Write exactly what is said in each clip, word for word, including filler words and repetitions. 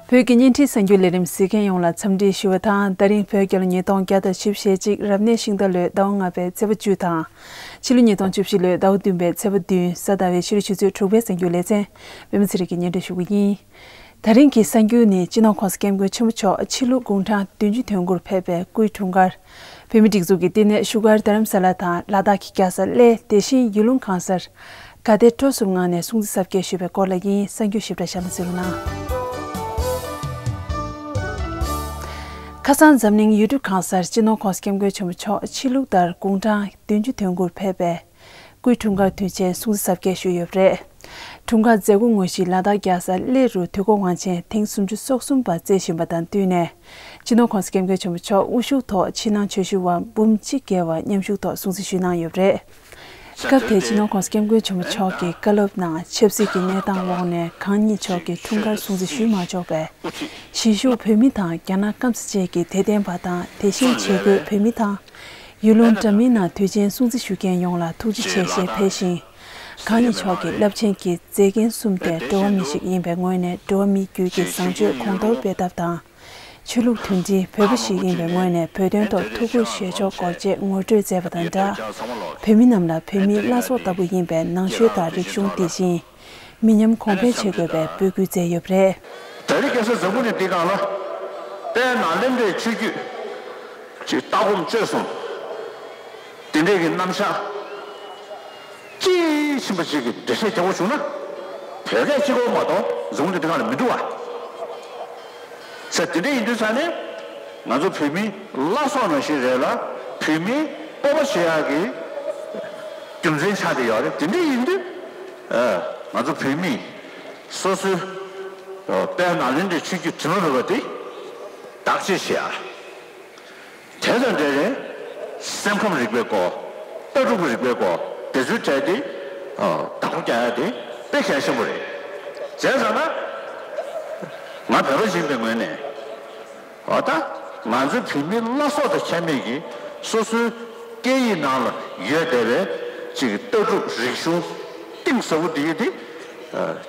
བོད་ཀྱི་བརྙན་འཕྲིན་གསར་འགྱུར་ལས་རིམ་གཟིགས་མཁན་ཡོངས་ལ་འཚམས་འདྲི་ཞུ་བ་དང་། ད་རིང་བོད་རྒྱལ་ལོ་ཉིས་སྟོང་བརྒྱ་དང་བཞི་བཅུ་ཞེ་གཅིག་རབ་གནས་ཤིང་རྟ་ལོའི་ཟླ་བ་ལྔ་པའི་ཚེས་པ་བཅུ་དང་། ཕྱི་ལོ་ཉིས་སྟོང་བཅུ་བཞི་ལོའི་ཟླ་བ་བདུན་པའི་ཚེས་པ་བདུན་གཟའ་ཟླ་བའི་ཕྱི་དྲོ་ཆུ་ཚོད་དྲུག་པའི་གསར་འགྱུར་ལེ་ཚན་པད་མ་ཚེ་རིང་གིས་སྙན་སྒྲོན་ཞུ་གི་ཡིན། ད་རིང་གི་གསར་འགྱུར་ནི། སྤྱི་ནོར་༸གོང་ས་༸སྐྱབས་མགོན་ཆེན་པོ་མཆོག་ཕྱི་ལུགས་དགུང་གྲངས་བདུན་ཅུ་དོན་དགུར་ཕེབས་པའི་སྐུའི་འཁྲུངས་སྐར། བོད་མིའི་སྒྲིག་འཛུགས་ཀྱི་བསྟི་གནས་བཞུགས་སྒར་རྡ་རམ་ས་ལ་དང་ལ་དྭགས་ཀྱི་རྒྱལ་ས་གླེ། དེ་བཞིན་ཡུལ་ལུང་གང་སར་དགའ་དད་སྤྲོ་གསུམ་ངང་ནས་སྲུང་བརྩི་གཟབ་རྒྱས་ཞུས་པའི་སྐོར་ལ་ཡིན། གསར་འགྱུར་ཞིབ་ཕྲ་གཤམ་ལ་གཟིགས་རོགས་གནང་། ཁ་སང་འཛམ་གླིང་ཡུལ་གྲུ་གང་སར་སྤྱི་ནོར་༸གོང་ས་༸སྐྱབས་མགོན་ཆེན་པོ་མཆོག་ཕྱི་ལུགས་ལྟར་དགུང་གྲངས་བདུན་ཅུ་དོན་དགུར་ཕེབས་པའི་སྐུའི་འཁྲུངས་སྐར་དུས་ཆེན་སྲུང་བརྩི་གཟབ་རྒྱས་ཞུས་ཡོད་པ་རེད། འཁྲུངས་སྐར་མཛད་སྒོ་དངོས་གཞི་ལ་དྭགས་རྒྱལ་ས་གླེ་རུ་དུས་འཁོར་དབང་ཆེན་ཐེངས་སུམ་ཅུ་སོ་གསུམ་པ་བསྩལ་བཞིན་པ་དང་བསྟུན་ནས། སྤྱི་ནོར་༸གོང་ས་༸སྐྱབས་མགོན་ཆེན་པོ་མཆོག་དབུ་བཞུགས་ཐོག་ཕྱི་ནང་ཆོས་ཞུ་བ་འབུམ་གཅིག་བརྒལ་བ་མཉམ་ཞུགས་ཐོག་སྲུང་བརྩི་ཞུས་གནང་ཡོད་པ་རེད། སྐབས་དེར་སྤྱི་ནོར་༸གོང་ས་༸སྐྱབས་མགོན་ཆེན་པོ་མཆོག་གི་བཀའ་སློབ་ནང་ཆབ་སྲིད་ཀྱི་གནས་སྟངས་འོག་ནས་གང་ཉིད་མཆོག་གི་འཁྲུངས་སྐར་སྲུང་བརྩི་ཞུ་མ་ཆོག་པས། གཞིས་བཞུགས་བོད་མི་དང་རྒྱ་ནག་སྐམ་ས་བཅས་ཀྱི་དད་ལྡན་པ་དང་། དེ་བཞིན་བྱེས་འཁོད་བོད་མི་དང་། ཡུལ་ལུང་འདྲ་མིན་ནང་དུས་ཆེན་སྲུང་བརྩི་ཞུ་མཁན་ཡོངས་ལ་ཐུགས་རྗེ་ཆེ་ཞེས་ཕེབས་ཤིང་། གང་ཉིད་མཆོག་གི་རླབས་ཆེན་གྱི་མཛེས་རྒྱན་གསུམ་སྟེ། འགྲོ་བ་མི་ཞིག་ཡིན་པའི་ངོས་ནས་འགྲོ་བ་མིའི་རྒྱུད་ཀྱི་བཟང་སྤྱོད་གོང་མཐོར་སྤེལ་ཐབས་དང་། ཆོས་ལུགས་མཐུན་སྒྲིལ། བོད་པ་ཞིག་ཡིན་པའི་ངོས་ནས་བོད་དོན་ཐོག་ཐུགས་ཁུར་བཞེས་ཕྱོགས་སྐོར་དཔྱད་ངོ་སྤྲོད་མཛད་པ་དང་སྦྲགས། བོད་མི་རྣམས་ལ་བོད་མིའི་བླ་སྲོག་ལྟ་བུ་ཡིན་པའི་ནང་ཆོས་དང་རིག་གཞུང་དེ་བཞིན་མི་ཉམས་གོང་འཕེལ་བྱེད་དགོས་པའི་འབོད་སྐུལ་མཛད་ཡོད་པ་རེད། ད་རེས་རྒྱལ་ས་འཛམ་བུ་གླིང་འདི་སྒང་ལ་དཔལ་ནཱ་ལེནྡྲའི་ཆོས་བརྒྱུད་ཀྱི་ལྟ་སྒོམ་སྤྱོད་གསུམ་དེ་འདྲས་ཀྱི་རྣམ་གཞག་ཅི་ཕྱིན་པ་ཅིག་གི་འགྲེལ་བཤད་རྒྱག་དགོས་བྱུང་ན། བོད་སྐད་གཅིག་པོ་མ་གཏོགས་འཛམ་བུ་གླིང་འདི་སྒང་ལ་མི་འདུག་བ། ས་དེ་འདྲ་ཡིན་དུས་ས་ནས་ང་ཚོ་བོད་མིའི་བླ་སྲོག་ནང་བཞིན་རེད་ལ། བོད་མིའི་སྤོབས་པ་བྱེད་ཡག་གི་རྒྱུ་མཚན་ཆགས་བསྡད་ཡོད་རེད། དེ་འདྲ་ཡིན་དུས་ཨ་ང་ཚོ་བོད་མིས་སོ་སོའི་ཨ་དཔལ་ནཱ་ལེནྡྲའི་ཆོས་བརྒྱུད་དྲི་མ་མེད་པ་དེ་བདག་གཅེས་བྱེད་ཡག་དེ་དང་འབྲེལ་ནས་སེམས་ཁམས་རིག་པའི་སྐོར། ལྟ་གྲུབ་རིག་པའི་སྐོར། དེ་ཚོའི་གྲས་དེ་ཨ་བདག་པོ་རྒྱག་ཡག་དེ་དཔེ་གལ་ཆེན་པོ་རེད། བྱས་ཙང་ན་ང་བོད་པ་ཡིན་པའི་ངོས་ནས། འོ་ད་ང་ཚོའི་བོད་མིའི་བླ་སྲོག་དང་ཁྱད་མེད་ཀྱི་སོ་སོའི་སྐད་ཡིག་ནང་ལ་ཡོད་བསྡད་པའི་ཅིག་ལྟ་གྲུབ་རིག་གཞུང་གཏིང་ཟབ་པོ་འདི་ཡོད་དེ།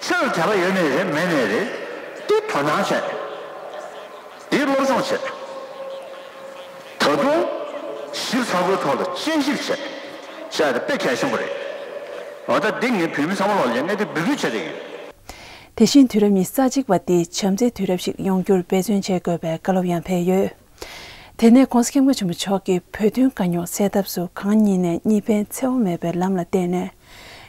ཆོས་ལ་དད་པ་ཡོད་ནའི་རེད། མེད་ནའི་རེད། དེ་དོ་སྣང་བྱས། དེ་སློབ་སྦྱོང་བྱས། ད་དུང་ཞིབ་ཚགས་པོའི་ཐོག་ལ་དཔྱད་ཞིབ་བྱས་བྱས་ཏེ་དཔེ་གལ་ཆེན་པོ་རེད། འོ་ད་འདི་ངས་བོད་མི་ཚང་མ་ལོག་ལ་ཡང་གནད་དུ་འབུལ་འབུལ་བྱས་ཏེ་ཡིན། དེ་བཞིན་དུས་རབས་ཉི་ཤུ་རྩ་གཅིག་པ་འདི་བྱམས་བརྩེའི་དུས་རབས་ཤིག་ཡོང་རྒྱུར་འབད་བརྩོན་བྱེད་དགོས་པའི་བཀའ་སློབ་ཡང་ཕེབས་ཡོད། དེ་ནས་༸གོང་ས་༸སྐྱབས་མགོན་ཆེན་པོ་མཆོག་གིས་བོད་དོན་དཀའ་རྙོག་སེལ་ཐབས་སུ་གང་ཉིད་ནས་གཉིས་ཕན་འཚེ་བ་མེད་པའི་ལམ་ལ་བརྟེན་ནས་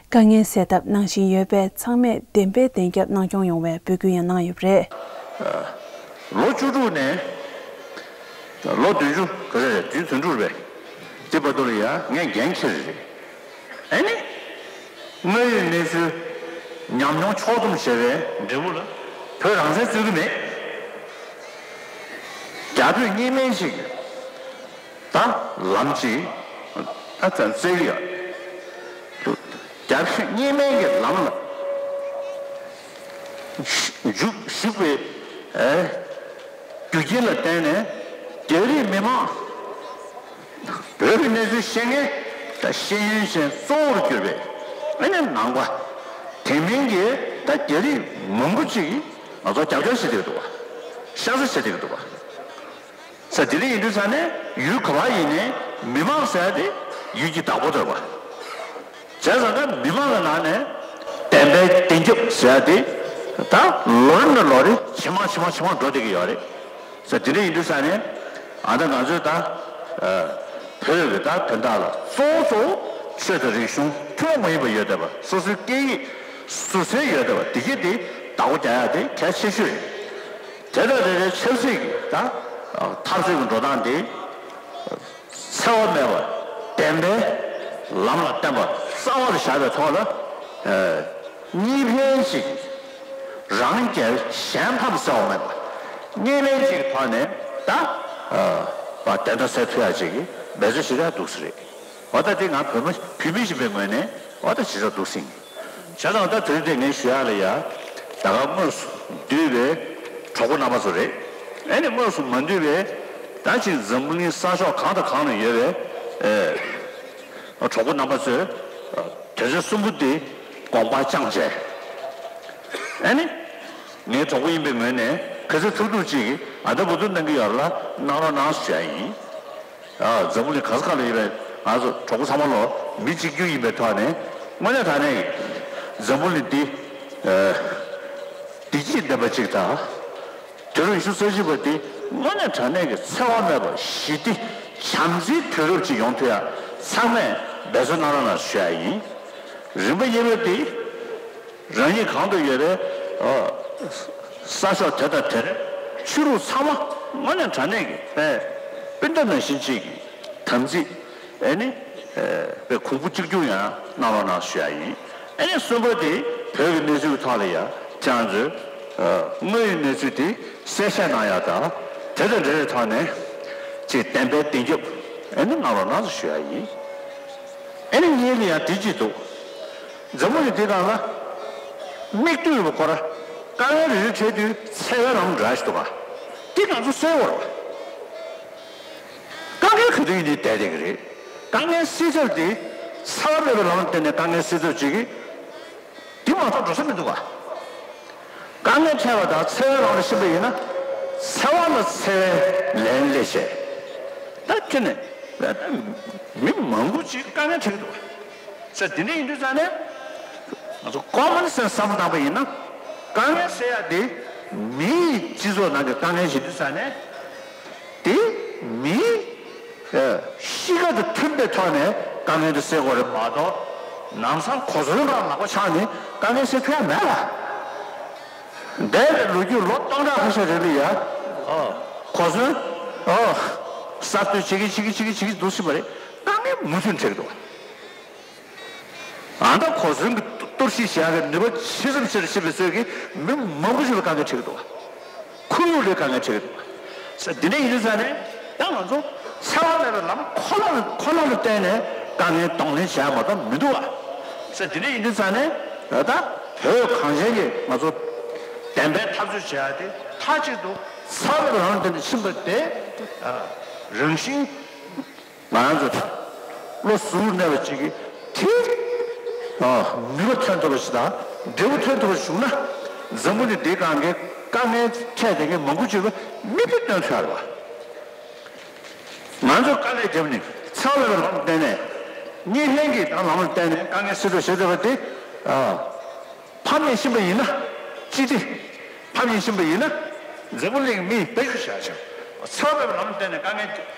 དཀའ་ངལ་སེལ་ཐབས་གནང་བཞིན་ཡོད་པས། ཚང་མས་བདེན་པའི་བདེན་རྒྱབ་གནང་སྐྱོང་ཡོང་བའི་འབོད་སྐུལ་ཡང་གནང་ཡོད་པ་རེད། ལོ་བཅུ་དྲུག་ནས་ལོ་བདུན་ཅུ་ག་ཚོད་རེད། བདུན་བདུན་ཅུ་རེད། དེ་བར་དུ་ལ་ཡང་ངས་འགན་འཁྱེར་རེད། ཨ་ནི། དངོས་ཡོད་གནས་ཚུལ་ཉམས་མྱོང་ཕྱོགས་བསྡོམས་བྱས་པའི་འབྲས་བུ་ལ་བོད་རང་བཙན་རྩོད་ཀྱི་མེད། རྒྱ་བོད་གཉིས་སྨན་ཞིག་ད་ལམ་ཅིག་ད་བཙན་བཙན་ཡོད། རྒྱ་བོད་གཉིས་སྨན་གྱི་ལམ་ལ་འཇུག་ཞུགས་པའི་ཨེ་རྒྱུ་རྐྱེན་ལ་བརྟེན་ནས་རྒྱ་རིགས་མི་མང་བོད་ཀྱི་གནས་ཚུལ་ཤེས་མཁན་དང་ཤེས་ཡོན་ཅན་གཙོ་བོར་གྱུར་པའི་ཨ་ནི་ནང་པ་དེ་མིན་གྱི་ད་རྒྱ་རིགས་མང་པོ་ཅིག་གིས་ང་ཚོ་རྒྱབ་སྐྱོར་བྱེད་བསྡད་ཀྱི་འདུག་བ། ཤ་ཚ་བྱེད་བསྡད་ཀྱི་འདུག་བ། ས་དེ་འདྲ་ཡིན་དུས་ས་ནས་ཡུལ་ག་བ་ཡིན་ནའི་མི་མང་ཟེར་ཡ་དེ་ཡུལ་གྱི་བདག་པོ་རེད་བ། བྱས་ཙང་ད་མི་མང་གི་ནང་ནས་བདེན་པའི་བདེན་རྒྱབ་ཟེར་ཡ་དེ་ད་ལོ་རེ་ནས་ལོ་རེ་ཇེ་མང་ཇེ་མང་ཇེ་མང་འགྲོ་བསྡད་ཀྱི་ཡོད་རེད། ས་དེ་འདྲ་ཡིན་དུས་ས་ནས་ཨ་ད་ང་ཚོས་ད་བོད་ཀྱི་ད་དོན་དག་ལ་གཙོ་བོ་གཙོ་བོ་ཆོས་དང་རིག་གཞུང་ཐུན་མོང་མ་ཡིན་པ་ཡོད་བསྡད་པ། སོ་སོའི་སྐད་ཡིག་ཟུར་ཚད་ཡོད་བསྡད་པ་དེ་གྱད་དེ་བདག་པོ་རྒྱག་ཡ་དེ་གལ་ཆེ་ཤོས་རེད། དེ་དང་དེ་འདྲའི་ཆབ་སྲིད་ཀྱི་ད་འཐབ་རྩོད་ཀྱི་འགྲོ་སྟངས་དེ་འཚེ་བ་མེད་པ་བདེན་པའི་ལམ་ལ་བརྟེན་པ་རྩ་བ་ལ་བཞག་པའི་ཐོག་ལ་གཉིས་ཕན་ཅིག་རང་རྒྱལ་གཞན་ཕམ་ཟེར་བ་མེད་པ་གཉིས་ཕན་ཅིག་གི་ཐོག་ནས་ད་བདེན་མཐའ་གསལ་ཐུབ་ཡ་ཅིག་གི་འབད་རྩོལ་ཞེ་དྲག་འདུག་ས་རེད། འོ་ད་དེ་ང་བོད་མི་བོད་མི་ཞིག་པའི་ངོས་ནས་འོ་ད་ཞེ་དྲག་འདུག་སེང་། བྱས་ཙང་ད་དེ་རིང་དེ་ངས་ཞུ་ཡག་ལ་ཡ། ད་ག་དངོས་སུ་འདུས་པའི་གྲོགས་པོ་རྣམ་པ་ཚོ་རེད། ཨེ་ནི་དངོས་སུ་མ་འདུས་པའི་ད་ཅིག་འཛམ་བུ་གླིང་ས་ཕྱོགས་གང་དང་གང་ན་ཡོད་པའི་ཨེ་གྲོགས་པོ་རྣམ་པ་ཚོས་དོན་ཚན་གསུམ་པོ་འདི་དགོངས་པ་བཅངས་བྱས། ཨེ་ནི་ངའི་གྲོགས་པོ་ཡིན་པའི་ངོས་ནས་ ག་ཚོད་ཐུབ་ཐུབ་ཅིག་ཨ་ད་འབུར་ཐོན་གནང་གི་ཡོད་རེད་ལ། གནང་རོགས་གནང་ཞུ་ཡ་ཡིན། ཨ་འཛམ་བུ་གླིང་ག་ས་ག་ལ་ཡོད་པའི་ང་ཚོ་གྲོགས་པོ་ཚང་མ་ལོ་མི་གཅིག་གྱུར་ཡིན་པའི་ཐོག་ནས་དངོས་གནས་དྲང་གནས་ཀྱི་འཛམ་བུ་གླིང་འདི་ཨ་བདེ་སྐྱིད་ལྡན་པ་ཅིག་དང་། དུས་རབས་ཉི་ཤུ་རྩ་གཅིག་པ་འདི་དངོས་གནས་དྲང་གནས་ཀྱི་འཚེ་བ་མེད་པ་ཞི་བདེ་བྱམས་བརྩེའི་དུས་རབས་ཅིག་ཡོང་ཐུབ་ཡ་ཚང་མས་འབད་བརྩོན་གནང་རོགས་གནང་ཞུ་ཡ་ཡིན། རིམ་པ་གཉིས་པ་འདི། རང་ཉིད་གང་དུ་ཡོད་པའི་ཨ་ས་ཕྱོགས་དེ་དང་དེར་ཆོས་ལུགས་ཚང་མ་དངོས་གནས་དྲང་གནས་ཀྱི་དཔེ་སྤུན་ཟླ་ནང་བཞིན་གཅིག་གི་དམ་ཚིག་ཨེ་ནི་ཨེ་དཔེ་གོང་བུ་གཅིག་གྱུར་ཡང་གནང་རོགས་གནང་ཞུ་ཡ་ཡིན། ཨེ་ནི་གསུམ་པ་དེ་བོད་ཀྱི་གནས་ཚུལ་ཐོག་ལ་ཡང་ཁྱེད་རང་ཚོས་ཨ་དངོས་ཡོད་གནས་ཚུལ་དེ་གསལ་བཤད་གནང་ཡ་དང་དེ་དང་འབྲེལ་བའི་ཐོག་ནས་ཅིག་བདེན་པའི་བདེན་རྒྱབ་ཨེ་ནི་གནང་རོགས་གནང་ཞུ་ཡ་ཡིན། ཨེ་ནི་ངེད་ལ་ཡང་དེ་གཅིག་འདུག་འཛམ་བུ་གླིང་འདི་སྒང་ལ་མིག་ལྟོས་ཡོད་པ་ཁོ་ར་དཀའ་ངལ་རེ་རེ་འཕྲད་དུས་འཚེ་བའི་ལམ་འདྲ་ཞིག་འདུག་ག་འདི་ང་ཚོ་སེལ་དགོས་རེད་པ། དཀའ་ངལ་ག་དུས་ཡིན་དུས་བསྡད་བསྡད་ཀྱི་རེད། དཀའ་ངལ་སེལ་ཐབས་འདི་འཚེ་བ་མེད་པའི་ལམ་ལ་བརྟེན་ནས་དཀའ་ངལ་སེལ་ཐབས་བྱེད་ཀྱི། དེ་མ་གཏོགས་འགྲོ་ས་མི་འདུག་ག་དཀའ་ངལ་འཕྲད་པ་དང་འཚེ་བའི་ལམ་ལ་ཕྱིན་པ་ཡིན་ན། འཚེ་བ་ལ་འཚེ་བའི་ལན་སླེབས་ཤེས། ད་ཁྱོད་ནས་ད་མི་མང་པོ་ཅིག་དཀའ་ངལ་འཕྲད་ཀྱི་འདུག་ག་ས་འདི་འདྲ་ཡིན་དུས་ཙང་ནས་ང་ཚོ་ཀོ་མོན་སེན་སི་བསམ་བློ་བཏང་པ་ཡིན་ན། དཀའ་ངལ་སེལ་ཡ་དེ་མིའི་སྤྱི་ཚོགས་ནང་གི་དཀའ་ངལ་ཞིག་ཡིན་དུས་ཙང་ནས། དེ་མིའི་ཨ་གཤིས་ཀ་དང་མཐུན་པའི་ཐོག་ནས་དཀའ་ངལ་དེ་སེལ་དགོས་རེད་མ་གཏོགས། ལམ་སང་གོ་མཚོན་རང་ལག་པ་འཆང་ནས་དཀའ་ངལ་སེལ་ཐུབ་ཡ་མེད་ལ། འདས་པའི་ལོ་རྒྱུས་ལོ་སྟོང་ཕྲག་ཁ་ཤས་རིང་ལ་ཡ། ཨོ། གོ་མཚོན། ཨོ། གསར་གཏོད་བྱེད་ཀྱི་བྱེད་ཀྱི་བྱེད་ཀྱི་བྱེད་ཀྱི་འདུག་སྲིད་པ་རེད། དཀའ་ངལ་མུ་མཐུད་འཕྲད་ཀྱི་འདུག་ཨ་ད་གོ་མཚོན་གྱི་གཏོར་བཤིག་བྱེད་ཡག་གི་ནུས་པ་ཇི་ཙམ་ཆེ་རུ་ཕྱིན་པའི་ཚོད་ཀྱིས་མི་མང་པོ་ཞིག་ལ་དཀའ་ངལ་འཕྲད་ཀྱི་འདུག་ཁོར་ཡུག་ལ་དཀའ་ངལ་འཕྲད་ཀྱི་འདུག་ས་འདི་འདྲ་ཡིན་དུས་ཙང་ནས་ད་ང་ཚོ་འཚེ་བ་མེད་པའི་ལམ་ཁོ་ན་ཁོ་ན་ལ་བརྟེན་ནས་དཀའ་ངལ་གདོང་ལེན་བྱེད་ཡག་མ་གཏོགས་མི་འདུག་ག་ས་འདི་འདྲ་ཡིན་དུས་ཙང་ནས་ད་བོད་གངས་ཅན་གྱིས་ང་ཚོ་བདེན་པའི་འཐབ་རྩོད་བྱེད་ཡག་དེ་མཐའ་གཅིག་ཏུ་འཚེ་བ་མེད་པའི་ལམ་ལ་བརྟེན་ནས་ཕྱིན་པ་དེ་རང་བཞིན། ང་རང་ཚོ་ད་བློ་གཟུ་བོར་གནས་པ་ཅིག་གིས་དེ་ཨ་ནུས་པ་ཐོན་ཐུབ་པ་ཞིག་དང་འབྲས་བུ་ཐོན་ཐུབ་པ་ཞིག་བྱུང་ན། འཛམ་བུ་གླིང་འདིའི་སྒང་གི་དཀའ་ངལ་འཕྲད་བསྡད་མཁན་མང་པོ་ཅིག་ལ་མིག་དཔེ་སྟོན་ཐུབ་ཡ་རེད་པ། ང་ཚོས་དཀའ་ལས་བརྒྱབ་ནས་འཚེ་བ་མེད་པའི་ལམ་ལ་བརྟེན་ནས་གཉིས་ཕན་གྱི་ད་ལམ་ལ་བརྟེན་ནས་དཀའ་ངལ་སེལ་ཐབས་བྱེད་ཐུབ་པ་དེ་ཨ། ཕམ་ཉེས་ཕྱིན་པ་ཡིན་ན་ཅི་སྟེ། ཕམ་ཉེས་ཕྱིན་པ་ཡིན་ན་འཛམ་བུ་གླིང་མིས་དཔེ་ཞུ་བྱ་ཆོག་འཚེ་བ་མེད་པའི་ལམ་བསྟན་ནས་དཀའ་ངལ་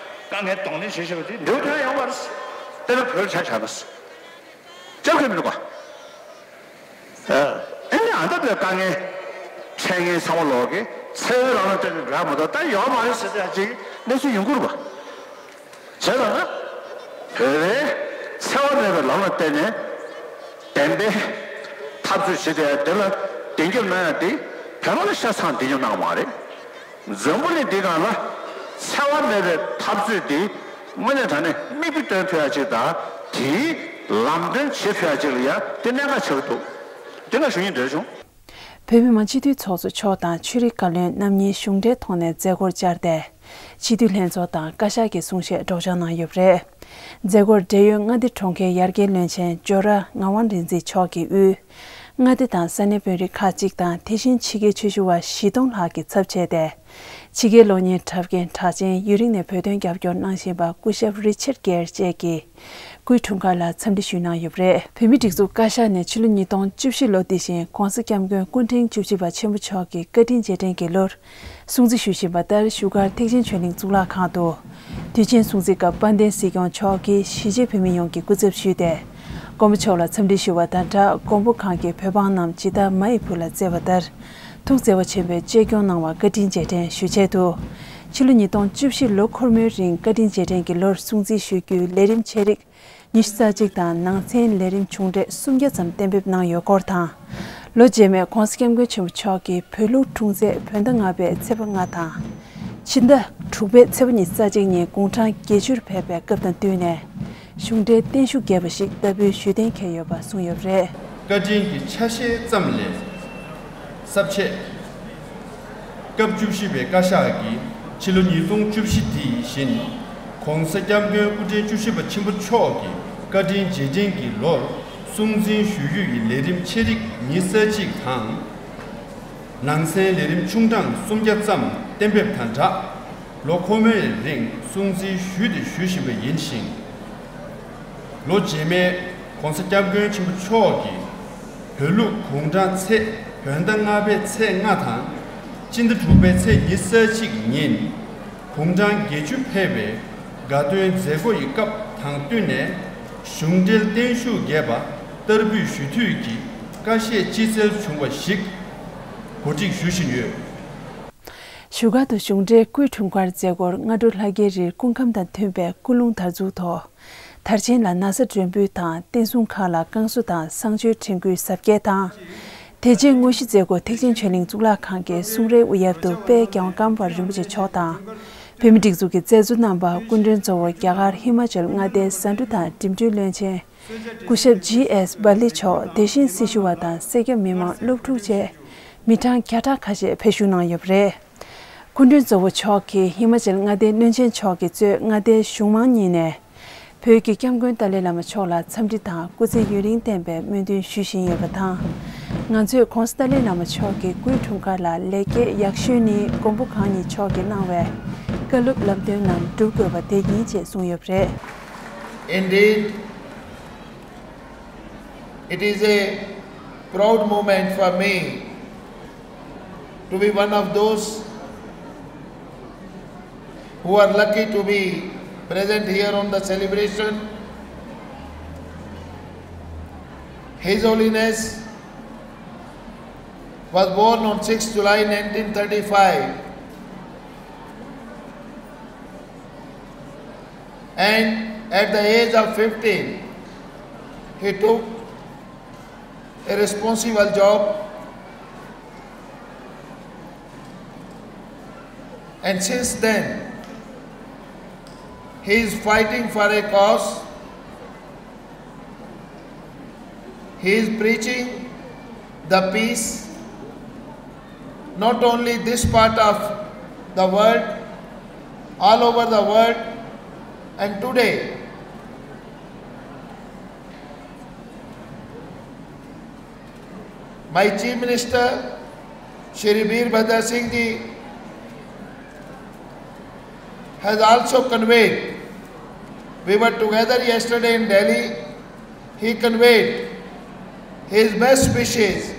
དཀའ་ངལ་གདོང་ལེན་བྱེད་ཤེས་པ་དེ་འབྲས་བུ་ཐོན་ཡོང་བ་རེད། དཔེར་ན་བོད་ཆ་བཞག་ན། སྐྱབས་མཁན་མི་འདུག་ག་ཨ་ནི་ཨ་ད་བོད་དཀའ་ངལ་འཕྲད་མཁན་ཚང་མ་ལོག་གི་འཚེ་བའི་ལམ་ལ་བསྟན་ནས་འགྲོ་ཡ་མ་གཏོགས་ད་ཡོད་མ་རེད་ཟེར་ཡ་ཅིག་གནས་ཚུལ་ཡོང་གི་རེད་པ། བྱས་ཙང་ན། བོད་པས་འཚེ་བ་མེད་པའི་ལམ་ལ་བརྟེན་ནས་བདེན་པའི་འཐབ་རྩོད་བྱེད་བསྡད་ཡ་དེ་ལ་བདེན་རྒྱབ་གནང་ཡ་དེ་བོད་པ་ལ་ཤ་ཚ་བདེན་རྒྱབ་གནང་བ་མ་རེད། འཛམ་བུ་གླིང་འདིའི་སྒང་ལ་འཚེ་བ་མེད་པའི་འཐབ་རྩོད་དེ་དངོས་གནས་དྲང་གནས་མིག་དཔེ་སྟོན་ཐུབ་ཡ་ཅིག་དང་དེའི་ལམ་སྟོན་བྱེད་ཐུབ་ཡ་ཅིག་ལ་ཡ་དེ་གནད་འགག་ཆགས་ཀྱི་འདུག་དེ་ང་ཞུ་སྙིང་འདོད་བྱུང་། བོད་མི་མང་སྤྱི་འཐུས་ཚོགས་གཙོ་མཆོག་དང་ཆོས་རིག་བཀའ་བློན་རྣམ་གཉིས་གཞུང་འབྲེལ་ཐོག་ནས་མཛད་སྒོར་བཅར་ཏེ། སྤྱི་འཐུས་ལྷན་ཚོགས་དང་བཀའ་ཤག་གི་གསུང་བཤད་སྒྲོག་སྦྱང་གནང་ཡོད་པ་རེད། མཛད་སྒོར་འབྲེལ་ཡོད་མངའ་སྡེ་གྲོང་ཁྱེར་ཡར་རྒྱས་བློན་ཆེན་ཇོ་ར་ངག་དབང་རིག་འཛིན་མཆོག་གིས་དབུས། མངའ་སྡེ་དང་ས་གནས་དཔོན་རིགས་ཁག་ཅིག་དང་དེ་བཞིན་ཕྱི་རྒྱལ་ཆོས་ཞུ་བ་བཞི་སྟོང་ལྷག་གིས་ཚབ་བྱས་ཏེ། ཕྱི་རྒྱལ་གློག་བརྙན་འཁྲབ་མཁན་གྲགས་ཅན་ཡུན་རིང་ནས་བོད་དོན་རྒྱབ་སྐྱོར་གནང་བཞིན་པ་སྐུ་ཞབས་རི་ཆར་གེར་བཅས་ཀྱིས། སྐུའི་འཁྲུངས་སྐར་ལ་འཚམས་འདྲི་ཞུས་གནང་ཡོད་པ་རེད། བོད་མིའི་སྒྲིག་འཛུགས་བཀའ་ཤག་ནས་ཕྱི་ལོ་ཉིས་སྟོང་བཅུ་བཞི་ལོ་འདི་བཞིན་༧གོང་ས་༧སྐྱབས་མགོན་སྐུ་ཕྲེང་བཅུ་བཞི་པ་ཆེན་པོ་མཆོག་གི་བཀའ་དྲིན་རྗེས་དྲན་གྱི་ལོར་སྲུང་བརྩི་ཞུ་བཞིན་པ་ལྟར་བཞུགས་སྒར་ཐེག་ཆེན་ཆོས་གླིང་གཙུག་ལག་ཁང་དུ། དུས་ཆེན་སྲུང་བརྩི་སྐབས་དཔལ་ལྡན་སྲིད་སྐྱོང་མཆོག་གིས་གཞིས་བྱེས་བོད་མི་ཡོངས་ཀྱི་སྐུ་ཚབ་ཞུས་ཏེ། མགོན་པོ་མཆོག་ལ་འཚམས་འདྲི་ཞུ་བ་དང་སྦྲགས་མགོན་པོ་གང་གིས་བོད་འབངས་རྣམས་ཇི་ལྟར་མ་ཡི་བུ་ལ་བརྩེ་བ་ལྟར། ཐུགས་བརྩེ་བ་ཆེན་པོས་གཅེས་སྐྱོང་གནང་བར་བཀའ་དྲིན་རྗེས་དྲན་ཞུ་ཆེད་དུ། ཕྱི་ལོ་ཉིས་སྟོང་བཅུ་བཞི་ལོ་འཁོར་མོའི་རིང་བཀའ་དྲིན་རྗེས་དྲན་གྱི་ལོར་སྲུང་བརྩི་ཞུ་རྒྱུའི་ལས་རིམ་ཆེ་རིགས་ཉི་ཤུ་རྩ་གཅིག་དང་ནང་ཚན་ལས་རིམ་ཆུང་གྲས་སུམ་བརྒྱ་ཙམ་གཏན་འབེབས་གནང་ཡོད་སྐོར་དང་། ལོ་རྗེས་མའི་༧གོང་ས་༧སྐྱབས་མགོན་ཆེན་པོ་མཆོག་གི་བོད་ལུགས་འཁྲུངས་ཚེས་བོད་ཟླ་ལྔ་པའི་ཚེས་པ་ལྔ་དང་། ཕྱི་ཟླ་དྲུག་པའི་ཚེས་པ་ཉི་ཤུ་རྩ་གཅིག་ཉིན་དགུང་གྲངས་བརྒྱད་ཅུར་ཕེབས་པའི་སྐབས་དང་བསྟུན་ནས། གཞུང་འབྲེལ་བརྟན་བཞུགས་རྒྱས་པ་ཞིག་ལྟ་བུའི་ཞུ་གཏན་འཁེལ་ཡོད་པ་གསུངས་ཡོད་པ་རེད། བཀའ་དྲིན་གྱི་ཆ་ཤས་ཙམ་ལས། ས་བཅད། སྐབས་བཅུ་བཞི་པའི་བཀའ་ཤག་གིས་ཕྱི་ལོ་ཉིས་སྟོང་བཅུ་བཞི་འདི་ཡི་བཞིན། ༸གོང་ས་༸སྐྱབས་མགོན་སྐུ་ཕྲེང་བཅུ་བཞི་པ་ཆེན་པོ་མཆོག་གི་བཀའ་དྲིན་རྗེས་དྲན་གྱི་ལོར་སྲུང་བརྩི་ཞུ་རྒྱུ་ཡི་ལས་རིམ་ཆེ་རིགས་ཉི་ཤུ་རྩ་གཅིག་དང་། ནང་སའི་ལས་རིམ་ཆུང་གྲངས་སུམ་བརྒྱ་ཙམ་གཏན་འབེབས་དང་སྦྲགས། ལོ་འཁོར་མོའི་རིང་སྲུང་བརྩི་ཞུས་ཏེ་ཞུ་བཞིན་པ་ཡིན་ཞིང་། ལོ་རྗེས་མའི་༸གོང་ས་༸སྐྱབས་མགོན་ཆེན་པོ་མཆོག་གིས་བོད་ལུགས་གུང་གྲངས་ཚེས་བོད་ཟླ་ལྔ་པའི་ཚེས་ལྔ་དང་སྤྱི་ཟླ་དྲུག་པའི་ཚེས་ཉི་ཤུ་རྩ་གཅིག་ཉིན་གུང་གྲངས་བརྒྱད་ཅུ་ཕེབས་པའི་དགའ་སྟོན་མཛད་སྒོ་ཡི་སྐབས་དང་བསྟུན་ནས་གཞུང་འབྲེལ་བརྟན་བཞུགས་རྒྱས་པ་བསྟར་འབུལ་ཞུ་འཐུས་ཀྱི་ཀ་ཤས་སྤྱི་སེལ་བྱུང་བ་ཞིག་གོ་སྒྲིག་ཞུ་བཞིན་ཡོད། བཞུགས་སྒར་དུ་གཞུང་འབྲེལ་སྐུའི་འཁྲུངས་སྐར་མཛད་སྒོར་སྔ་དྲོ་ལྷ་རྒྱལ་རིར་སྐུ་ཁམས་དང་མཐུན་པའི་སྐུ་རླུང་དར་འཛུགས་ཐོག་དར་ཆེན་ལ་ན་བཟའ་སྒྲོན་འབུལ་དང་རྟེན་གསུམ་ཁག་ལ་བསྐང་གསོ་དང་གསང་མཆོད་དྲན་སྐུལ་གཟབ་རྒྱས་དང་། དེ་རྗེས་དངོས་གཞི་མཛད་སྒོ་ཐེག་ཆེན་ཆོས་གླིང་གཙུག་ལག་ཁང་གི་གསུང་རའི་དབུ་གཡབ་ཏུ་དཔལ་རྒྱལ་དབང་ཀརྨ་པ་རིན་པོ་ཆེ་མཆོག་དང་། བོད་མིའི་སྒྲིག་འཛུགས་ཀྱི་མཛད་གཙོ་རྣམ་པ་སྐུ་མགྲོན་གཙོ་བོ་རྒྱ་གར་ཧི་མ་ཅལ་མངའ་སྡེའི་ཟ་འབྲུ་དང་འགྲིམ་འགྲུལ་བློན་ཆེན་སྐུ་ཞབས་ཇི་ཨེས་བྷ་ལི་མཆོག་དེ་བཞིན་སྲི་ཞུ་བ་དང་སེར་སྐྱ་མི་མང་སློབ་ཕྲུག་བཅས་མི་གྲངས་བརྒྱ་ཕྲག་ཁ་ཤས་ཕེབས་ཞུགས་གནང་ཡོད་པ་རེད། སྐུ་མགྲོན་གཙོ་བོ་མཆོག་གིས་ཧི་མ་ཅལ་མངའ་སྡེའི་བློན་ཆེན་མཆོག་གིས་གཙོས་མངའ་སྡེའི་གཞུང་མང་གཉིས་ནས་བོད་ཀྱི་སྐྱབས་མགོན་ཏཱ་ལའི་བླ་མ་མཆོག་ལ་འཚམས་འདྲི་དང་སྐུ་ཚེ་ཡུན་རིང་བརྟན་པའི་སྨོན་འདུན་ཞུ་བཞིན་ཡོད་པ་དང་། ང་ཚོས་༸གོང་ས་ཏཱ་ལའི་བླ་མ་མཆོག་གི་སྐུའི་འཁྲུངས་སྐར་ལ་ལེགས་སྐྱེས་ཡག་ཤོས་ནི་མགོན་པོ་གང་ཉིད་མཆོག་གིས་གནང་བའི་བཀའ་སློབ་ལམ་སྟོན་རྣམས་སྒྲུབ་དགོས་པ་དེ་ཡིན་ཅེས་གསུངས་ཡོད་པ་རེད། Indeed, it is a proud moment for me to be one of those who are lucky to be present here on the celebration. His Holiness was born on sixth July nineteen thirty-five, and at the age of fifteen, he took a responsible job, and since then, he is fighting for a cause. He is preaching the peace, not only this part of the world, all over the world, and today, my Chief Minister, Shri Veerbhadra Singh ji, has also conveyed. We were together yesterday in Delhi. He conveyed his best wishes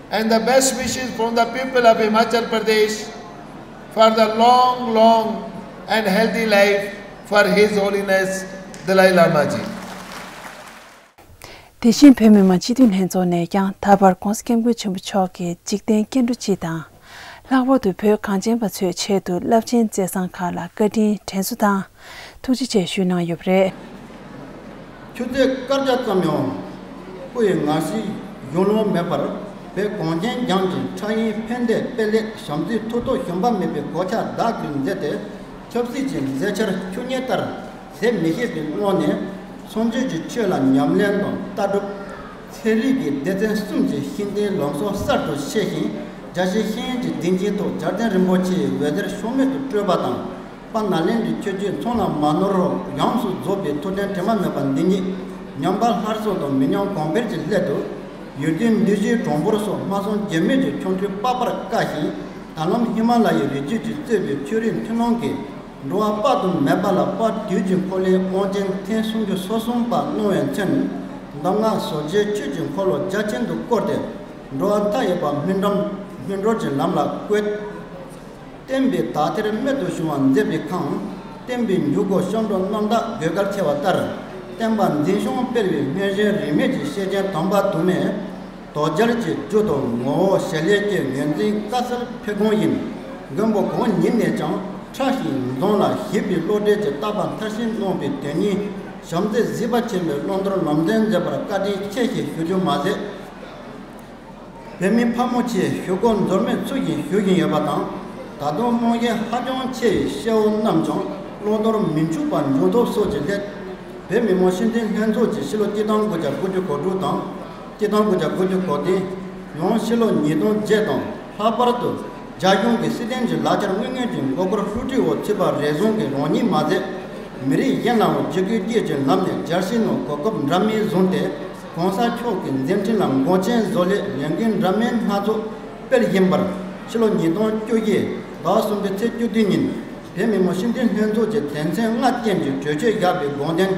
and the best wishes from the people of Himachal Pradesh for the long, long and healthy life for His Holiness Dalai Lama ji. དེ་བཞིན་བོད་མི་མང་སྤྱི་འཐུས་ལྷན་ཚོགས་ནས་ཀྱང་ད་བར་༸གོང་ས་༸སྐྱབས་མགོན་ཆེན་པོ་མཆོག་གི་འཇིག་རྟེན་སྐྱེ་འགྲོ་སྤྱི་དང་། ལྷག་པར་དུ་བོད་གངས་ཅན་པ་ཚོའི་ཆེད་དུ་རླབས་ཆེན་མཛད་བཟང་ཁག་ལ་བཀའ་དྲིན་དྲན་གསོ་དང་ཐུགས་རྗེ་ཆེ་ཞུས་གནང་ཡོད་པ་རེད། ཆུ་ཚོད་སྐར་རྒྱག་ཙམ་ཡང་སྐུ་ཡི་ངར་ཤིང་གཞུང་ལུང་མེད་པར་བོད་གངས་ཅན་ལྗོངས་ཀྱི་ཕྲ་ཡིན་ཕན་བདེ་དཔེ་ལེགས་བྱམས་བརྩེའི་མཐུ་སྟོབས་ཞུམ་པ་མེད་པའི་གོ་ཆ་བདག་གིར་མཛད་དེ་ཆབ་སྲིད་ཀྱི་མཛད་འཆར་ཆུ་གཉེར་ལྟར། ཟད་མི་ཤེས་པའི་ངང་ནས་སངས་རྒྱས་ཀྱི་ཆོས་ལ་ཉམས་ལེན་དང་ལྟ་གྲུབ། ཚན་རིག་གི་སྡེ་ཚན་གསུམ་གྱི་ཤེས་ལྡན་ལམ་སྲོལ་གསར་དུ་ཕྱེ་ཞིང་རྒྱ་ཆེའི་ཤེས་ཡོན་གྱི་སྡིངས་ཆའི་ཐོག་རྒྱལ་བསྟན་རིན་པོ་ཆེའི་འོད་ཟེར་ཕྱོགས་མེད་དུ་སྤྲོས་པ་དང་། དཔལ་ནཱ་ལེནྡྲའི་ཆོས་བརྒྱུད་ཚང་ལ་མ་ནོར་རོགས་ཡོངས་སུ་རྫོགས་པའི་ཐུགས་དྲན་དྲི་མ་མེད་པ་འདི་ཉིད་ཉམས་པ་སླར་གསོ་དང་མི་ཉམས་གོང་འཕེལ་གྱི་སླད་དུ། ཡོན་ཏན་འདུས་བྱས་གྲངས་འབོར་སོགས་སྨྲ་བསམ་བརྗོད་མེད་ཀྱི་ཆོ་འཕྲུལ་དཔག་པར་དཀའ་ཞིང་། ད་ལམ་ཧི་མ་ལ་ཡའི་རི་རྒྱུད་ཀྱིས་གཙོས་པའི་ཆོས་རིག་མཐུན་ལམ་གྱིས། འགྲོ་བ་དཔག་ཏུ་མེད་པ་ལ་དཔལ་དུས་ཀྱི་འཁོར་ལོའི་དབང་ཆེན་ཐེངས་སུམ་ཅུ་སོ་གསུམ་པ་གནང་བའི་མཚོན། གདམས་ངག་ཟབ་རྒྱས་ཆོས་ཀྱི་འཁོར་ལོ་རྒྱ་ཆེན་དུ་བསྐོར་ཏེ། འགྲོ་བ་མཐའ་ཡས་པ་སྨིན་ལམ་སྨིན་གྲོལ་གྱི་ལམ་ལ་བཀོད། བསྟན་པའི་དག་ཐེར་རྨད་དུ་བྱུང་བ་མཛད་པའི་ཁར། བསྟན་པའི་འཇུག་སྒོ་ཤིང་འབྲོག་རྣམ་དག་དགོས་གལ་ཆེ་བ་ལྟར། བསྟན་པ་འཛིན་སྐྱོང་སྤེལ་བའི་སྔོན་བྱོན་རིས་མེད་ཀྱི་སྐྱེས་ཆེན་དམ་པ་དུ་མས། དོལ་རྒྱལ་གྱི་རྒྱུ་དང་ངོ་བོ་ཞལ་ལས་སྐྱེས་ངོས་འཛིན་དཀའ་སེལ་ཕུལ་ཁུངས་ཡིན། མགོན་པོ་གང་ཉིད་ནས་ཀྱང་ཕྲ་ཞིང་འཛོམས་ལ་ཞིབ་པའི་བློ་གྲོས་ཀྱིས་བརྟག་པ་མཐར་ཕྱིན་གནང་བའི་དོན་གཉིས་བྱམས་བརྩེ་གཟིགས་པ་ཆེན་པོའི་བླང་དོར་ལམ་སྟོན་མཛད་པར་བཀའ་དྲིན་ཆེ་ཞེས་ཞུ་རྒྱུ་མ་ཟད། བོད་མི་ཕལ་མོ་ཆེས་ཞུ་སྒོ་འཛོལ་མེད་ཚུལ་བཞིན་ཞུ་བཞིན་ཡོད་པ་དང་། ད་དུང་རྨང་གཞི་ཧ་ཅང་ཆེ་བའི་སྐྱེ་བོ་རྣམས་ཀྱང་བླང་དོར་མི་འཆུག་པར་འཇུག་ཐབས་སོགས་ཀྱི་སླད། བོད་མི་མང་སྤྱི་འཐུས་ལྷན་ཚོགས་ཀྱི་ཕྱི་ལོ་ཆིག་སྟོང་དགུ་བརྒྱ་དགུ་བཅུ་གོ་དྲུག་དང་། ཆིག་སྟོང་དགུ་བརྒྱ་དགུ་བཅུ་གོ་བདུན། ཡང་ཕྱི་ལོ་ཉིས་སྟོང་བརྒྱད་དང་། ལྷག་པར་དུ་རྒྱ་གཞུང་གི་སྲིད་དོན་གྱི་ལག་ཆར་དངོས་དངོས་ཀྱི་མགོ་སྐོར་ཧྲུའུ་ཀྲུའུ་ཚུད་པ་རེ་ཟུང་གིས་རང་ཉིད་མ་ཟད། མི་རིགས་གཞན་ལའང་འཇིགས་སྐུལ་བཅས་ཀྱི་ལམ་ནས་རྒྱལ་སྤྱིའི་ནང་གོ་སྐབས་འདྲ་མིན་བཟུང་སྟེ། ༸གོང་ས་མཆོག་གི་མཛད་འཕྲིན་ལ་མགོ་ཅན་བཟོ་སླད་ལས་འགུལ་འདྲ་མིན་སྣ་ཚོགས་སྤེལ་བཞིན་པར། ཕྱི་ལོ་ཉིས་སྟོང་བཅོ་བརྒྱད་ཟླ་གསུམ་པའི་ཚེས་བཅུ་བདུན་ཉིན་བོད་མི་མང་སྤྱི་འཐུས་ལྷན་ཚོགས་ཀྱི་དོན་ཚན་ལྔ་ཅན་གྱི་གྲོས་ཆོད་བཞག་པའི་དགོངས་དོན་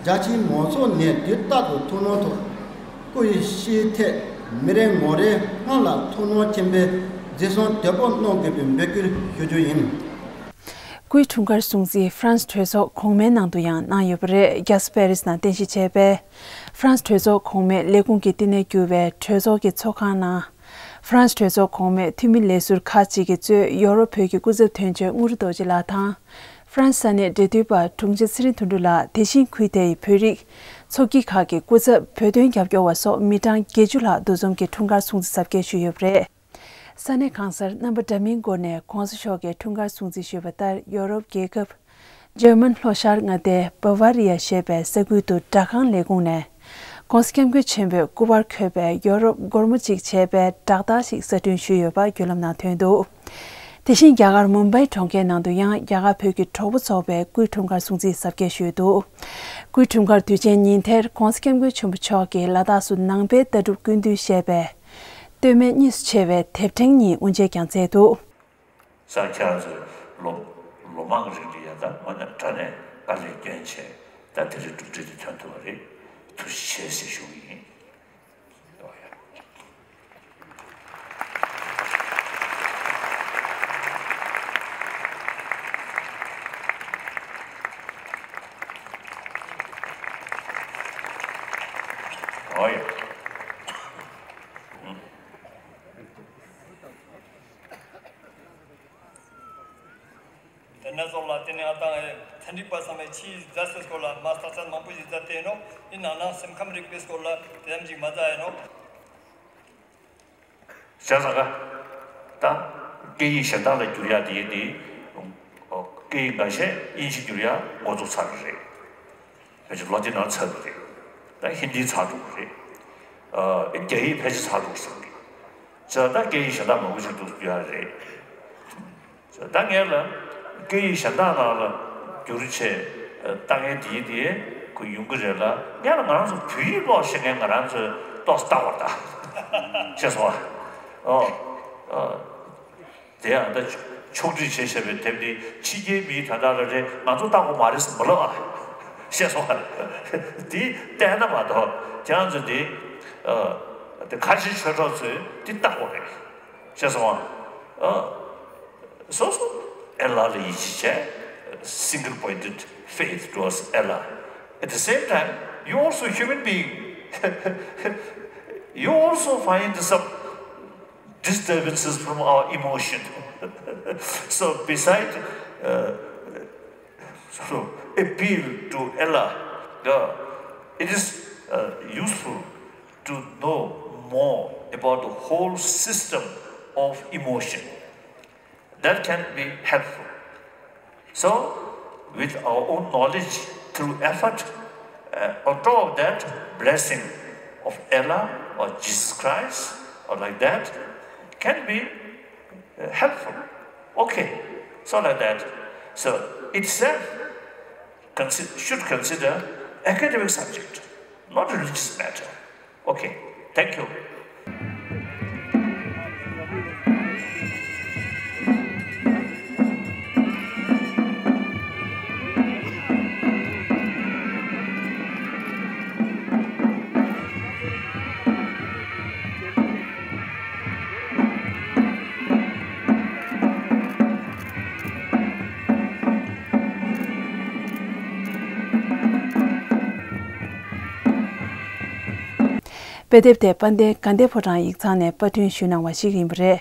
རྒྱ་ཆེའི་མང་ཚོགས་ནས་དུས་རྟག་ཏུ་ཐུགས་སྣང་ཐོག་སྐུ་ཡི་ཤེས་ཐད་མི་རེ་ངོ་རེ་སྔར་ལ་ཐུགས་སྣང་ཆེན་པོས་གཟིགས་གསོལ་དོད་པོ་གནང་དགོས་པའི་འབོད་སྐུལ་ཞུ་རྒྱུ་ཡིན། སྐུའི་འཁྲུངས་སྐར་སྲུང་བརྩི་ཧྥ་རན་སི་གྲོས་ཚོགས་གོང་མའི་ནང་དུ་ཡང་གནང་ཡོད་པ་རེད། རྒྱལ་ས་པེ་རིས་ནང་རྟེན་གཞི་བྱས་པའི་ཧྥ་རན་སི་གྲོས་ཚོགས་གོང་མའི་ལས་ཁུངས་ཀྱི་བསྟི་གནས་གྱུར་བའི་གྲོས་ཚོགས་ཀྱི་ཚོགས་ཁང་ནང་། ཧྥ་རན་སི་གྲོས་ཚོགས་གོང་མའི་འཐུས་མི་ལས་ཟུར་ཁག་ཅིག་གིས་གཙོས་ཡོ་རོབ་བོད་ཀྱི་སྐུ་ཚབ་དོན་གཅོད་དངོས་གྲུབ་རྡོ་རྗེ་ལགས་དང་། ཧྥ་རན་སི་ས་གནས་འབྲེལ་མཐུད་པ་དྲུང་ཆེ་ཚེ་རིང་དོན་གྲུབ་ལགས། དེ་བཞིན་ཁུལ་དེའི་བོད་རིགས་ཚོགས་སྐྱིད་ཁག་གི་སྐུ་ཚབ། བོད་དོན་རྒྱབ་སྐྱོར་བ་སོགས་མི་གྲངས་བརྒྱད་ཅུ་ལྷག་འདུ་འཛོམས་ཀྱིས་འཁྲུངས་སྐར་སྲུང་བརྩི་གཟབ་རྒྱས་ཞུས་ཡོད་པ་རེད། ས་གནས་གང་སར་རྣམ་པ་འདྲ་མིན་སྒོ་ནས་༸གོང་ས་མཆོག་གི་འཁྲུངས་སྐར་སྲུང་བརྩི་ཞུས་པ་ལྟར། ཡོ་རོབ་རྒྱལ་ཁབ་འཇར་མན་ལྷོ་ཤར་མངའ་སྡེའི་བ་ཝཱ་རི་ཡ་ཞེས་པའི་ས་ཁུལ་དུ་སྦྲག་ཁང་ལས་ཁུངས་ནས་༸གོང་ས་༸སྐྱབས་མགོན་ཆེན་པོས་སྐུ་པར་འཁོད་པའི་ཡོ་རོབ་སྒོར་མོ་གཅིག་བྱས་པའི་བསྒྲགས་རྟགས་ཤིག་གསར་སྐྲུན་ཞུས་ཡོད་པ་བརྒྱུད་ལམ་ནང་ཐོན་འདུག་དེ་བཞིན་རྒྱ་གར་མུམ་བྷའི་གྲོང་ཁྱེར་ནང་དུ་ཡང་རྒྱ་གར་བོད་ཀྱི་གྲོགས་པོ་ཚོགས་པས་སྐུའི་འཁྲུངས་སྐར་སྲུང་བརྩི་གཟབ་རྒྱས་ཞུས་འདུག་སྐུའི་འཁྲུངས་སྐར་དུས་ཆེན་ཉིན་དེར་༸གོང་ས་༸སྐྱབས་མགོན་ཆེན་པོ་མཆོག་གིས་ལ་དྭགས་སུ་ནང་པའི་ལྟ་གྲུབ་ཀུན་བཏུས་ཞེས་པའི་སྟོད་སྨད་གཉིས་སུ་ཕྱེ་བའི་དེབ་ཕྲེང་གཉིས་དབུ་འབྱེད་ཀྱང་མཛད་འདུག་ས་ཁྱེད་རང་ཚོས་ལོ་ལོ་མང་རིང་ལ་ཡ་ད་དངོས་གནས་དྲང་གནས་དཀའ་ལས་བསྐྱོན་བྱས་ད་དེ་རིང་གྲུབ་འབྲས་དེ་ཐོན་ཐུབ་པ་རེད། ཐུགས་རྗེ་ཆེ་ཟེར་ཞུ་གི་ཡིན། ཨོ་ཡ། དེ་ནས་ཚོགས་ལ་དེ་ནས་ང་དང་ཚན་རིག་པ་ཚང་མས་ཆེས་མཛའ་བརྩེའི་སྐོར་ལ་མ་རྩ་ཚན་མང་པོ་ཞིག་མཛད་དེ་ཡིན་ནོ། ཡིན་ནང་ན་སེམས་ཁམས་རིག་པའི་སྐོར་ལ་དེ་ཙམ་ཞིག་མ་མཛད་ཡིན་ནོ། བྱས་ཙང་ཀ་ད་སྐད་ཡིག་གཞན་དག་ལ་བསྒྱུར་ཡག་དེ་ཡིན་དེ། སྐད་ཡིག་འགའ་ཤས་དབྱིན་ཇི་བསྒྱུར་ཡག་འགོ་བཙུགས་ཚར་བ་རེད། ཕལ་ཆེར་ལོ་དེ་ནང་ཚར་བ་རེད། ད་ཧིན་དི་ཚར་འགྲོ་གི་རེད། ཨ་རྒྱ་ཡིག་ཕལ་ཆེར་ཚར་འགྲོ་གི་རེད། བྱས་ཙང་ད་སྐད་ཡིག་གཞན་དག་མང་པོ་ཞིག་འདུག་བསྒྱུར་ཡག་རེད། ད་ངས་ལ་སྐད་ཡིག་གཞན་དག་ནང་ལ་བསྒྱུར་བྱས་ལྟ་མཁན་དེ་དེ་ཁོ་ཡོང་གི་རེད་ལ། ངས་ལ་ང་རང་ཚོ་བོད་ཡིག་ཀློག་ཤེས་མཁན་ང་རང་ཚོས་ཏོག་ཙམ་ལྟ་བར་ད་ཤེས་སོང་ཨ། ཨོ། ཨོ། དེ་ཡང་ད་ཕྱོགས་སྒྲིག་བྱས་བྱས་པའི་དེབ་འདི་ཕྱི་རྒྱལ་མིའི་དོན་དག་ལ་རེད། ང་ཚོ་ལྟ་དགོས་མ་རེད་ཟེར་མི་ལབ་ཨ། ཤེས་སོང་ཨ། དེ་བལྟས་ན་མ་གཏོགས་ཁྱེད་རང་ཚོ་དེ་ཨ་དེ་ཁ་ཆེ་ཆོས་གྲོགས་ཚོས་དེ་ལྟ་དགོས་རེད། ཤེས་སོང་ཨ། ཨ། སོ་སོ་ཨེ་ལ་ལ་ཡིད་ཆེས་བྱས། Single pointed faith towards Allah. At the same time, you also human being. You also find some disturbances from our emotion. So beside uh, so appeal to Allah, uh, it is uh, useful to know more about the whole system of emotion. That can be helpful. So, with our own knowledge, through effort, uh, on top of that, blessing of Allah or Jesus Christ or like that can be uh, helpful. Okay, so like that. So, itself consi- should consider academic subject, not religious matter. Okay, thank you. དཔེ་དེབ་དེ་དཔལ་ལྡན་དགའ་ལྡན་ཕོ་བྲང་ཡིག་ཚང་ནས་པར་སྐྲུན་ཞུས་གནང་བ་ཞིག་ཡིན་པ་རེད།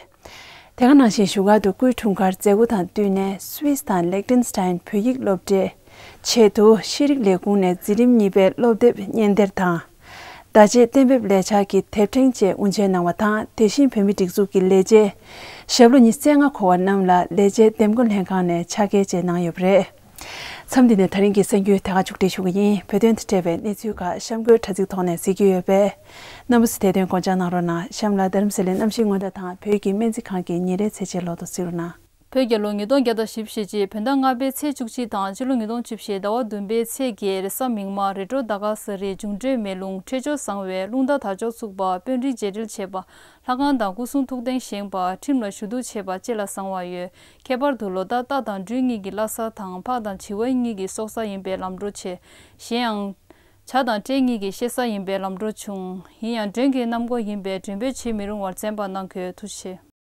དེ་ག་ནང་བཞིན་བཞུགས་སྒར་དུ་སྐུའི་འཁྲུངས་སྐར་མཛད་སྒོ་དང་བསྟུན་ནས་སུད་སི་དང་ལེག་ཏེན་སི་ཏན་བོད་ཡིག་སློབ་གྲྭའི་ཆེད་དུ་ཤེས་རིག་ལས་ཁུངས་ནས་འཛིན་རིམ་གཉིས་པའི་སློབ་དེབ་སྙན་སྟེར་དང་། བརྡ་ཆད་གཏན་འབེབས་ལས་འཆར་གྱི་དེབ་ཕྲེང་བཅས་དབུ་འབྱེད་གནང་བ་དང་། དེ་བཞིན་བོད་མིའི་སྒྲིག་འཛུགས་ཀྱི་ལས་བྱེད་ཞབས་ལོ་ཉི་ཤུ་རྩ་ལྔ་འཁོར་བ་རྣམས་ལ་ལས་བྱེད་འདེམས་བསྐོ་ལྷན་ཁང་ནས་ཕྱག་འཁྱེར་བཅས་གནང་ཡོད་པ་རེད། མཚམས་འདི་ནས་ད་རིང་གི་གསར་འགྱུར་དེ་ག་མཇུག་སྒྲིལ་ཞུ་གི་ཡིན། བོད་དོན་དང་འབྲེལ་བའི་གནས་ཚུལ་ཁག་གཤམ་འཁོད་དྲ་ཚིགས་ཐོག་ནས་གཟིགས་རྒྱུ་ཡོད་པས། རྣམ་པ་ཚོས་དེ་དོན་སྐོར་བཅར་གནང་རོགས་གནང་། གཤམ་ལ་རྡ་རམ་ས་ལའི་གནམ་གཤིས་སྔོན་བརྡ་དང་བོད་ཀྱི་སྨན་རྩིས་ཁང་གི་ཉིན་རེའི་ཚེས་ཆའི་ལོ་ཐོ་གཟིགས་རོགས་གནང་། བོད་རྒྱལ་ལོ་ཉིས་སྟོང་བརྒྱ་དང་བཞི་བཅུ་ཞེ་གཅིག་བོད་ཟླ་ལྔ་པའི་ཚེས་བཅུ་གཅིག་དང་སྤྱི་ལོ་ཉིས་སྟོང་བཅུ་བཞི་ཟླ་བ་བདུན་པའི་ཚེས་བརྒྱད་རེས་གཟའ་མིག་དམར་རི་ཀྲོ་ཟླ་སྐར་གཟའ་རིས་འབྱུང་འཕྲོད་མེ་རླུང་འཕྲོད་སྦྱོར་བཟང་བའི་རླུང་རྟ་དར་ལྕོག་ཚུགས་པ་དཔོན་རིགས་རྗེས་འབྲེལ་བྱེད་པ། ལྷ་ཁང་དང་སྐུ་གསུང་ཐུགས་རྟེན་བཞེངས་པ་ཁྲིམས་ལ་ཞུ་གཏུག་བྱེད་པ་བཅས་ལ་བཟང་བ་ཡོད། ཁྱད་པར་དུ་ལོ་ཟླ་རྟ་དང་སྦྲུལ་གཉིས་ཀྱི་བླ་གཟའ་དང་ཕག་དང་བྱི་བ་གཉིས་ཀྱི་སྲོག་གཟའ་ཡིན་པས་ལམ་འགྲོ་ཆེ། གཞན་ཡང་། བྱ་དང་སྤྲེལ་གཉིས་ཀྱི་གཤེད་གཟའ་ཡིན་པས་ལམ་འགྲོ་ཆུང་། ཡིན་ཡང་མགྲོན་གྱི་གནམ་སྒོ་ཡིན་པས་མགྲོན་འབོད་བྱེད་མི་རུང་བར་གསན་པ་གནང་དགོས། ཐུགས་རྗེ་ཆེ།